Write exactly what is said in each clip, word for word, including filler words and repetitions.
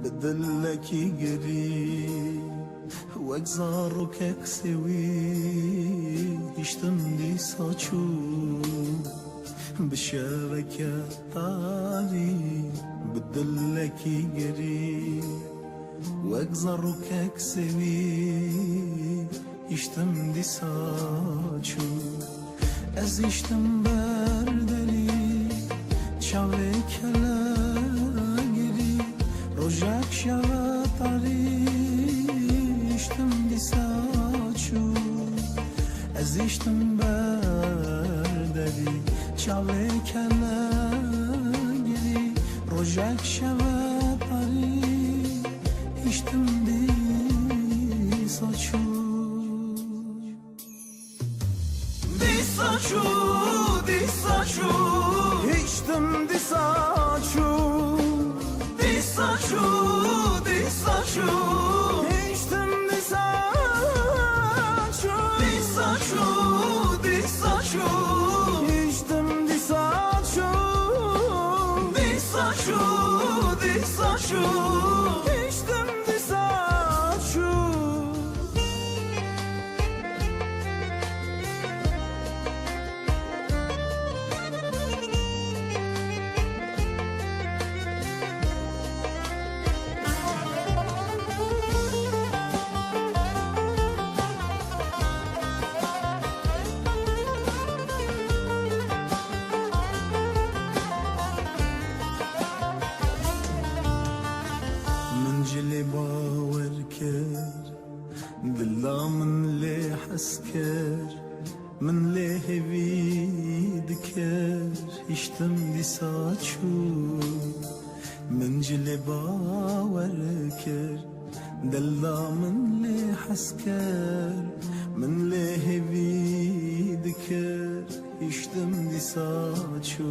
Bi dilekî girî, wek zarokek sewî, hiştim dîsa çû. Bi şeveke tarî, bi dilekî girî, wek zarokek sewî, hiştim dîsa çû. Ez hiştim ber derî, çavê kelegirî, rojek şeve tarî, hiştim dîsa çû. Ez hiştim ber derî, çavê kelegirî, rojek şeve tarî, hiştim dîsa çû. Dîsa çû, dîsa çû. Hiştim dîsa çû. Dîsa çû, dîsa çû. Hiştim dîsa çû. Dîsa çû, dîsa çû. Hiştim dîsa çû. Dîsa çû, dîsa çû. Hiştim dîsa çû. Min cilê bawer kir. Dila min lê hez kir, min lê hêvî dikir, hiştim dîsa çû. Min cilê bawer kir, dila min lê hez kir, min lê hêvî dikir, hiştim dîsa çû.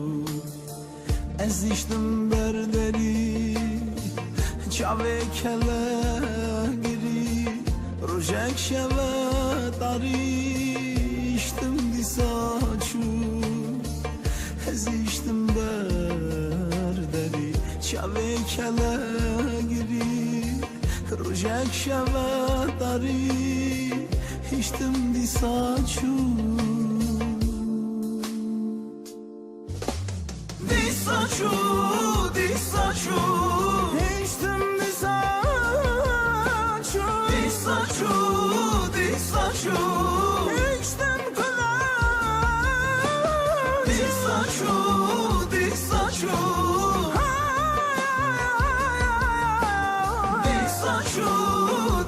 Ez hiştim ber derî, çavê kelegirî, rojek şeve tarî, hiştim dîsa çû. Ez hiştim ber derî, çavê kelegirî, rojek şeve tarî, hiştim dîsa çû. Dîsa çû, dîsa çû. Hiştim dîsa çû. Dîsa çû, dîsa çû. Hiştim kuda çû. Dîsa çû, dîsa çû. Dîsa çû,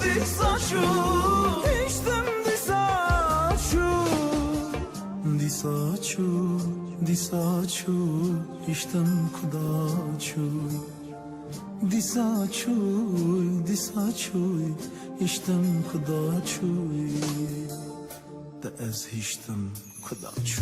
dîsa çû. Hiştim dîsa çû. Dîsa çû, dîsa çû, hiştim kuda çû. Dîsa çû, dîsa çû, hiştim kuda çû. Te ez hiştim kuda çû.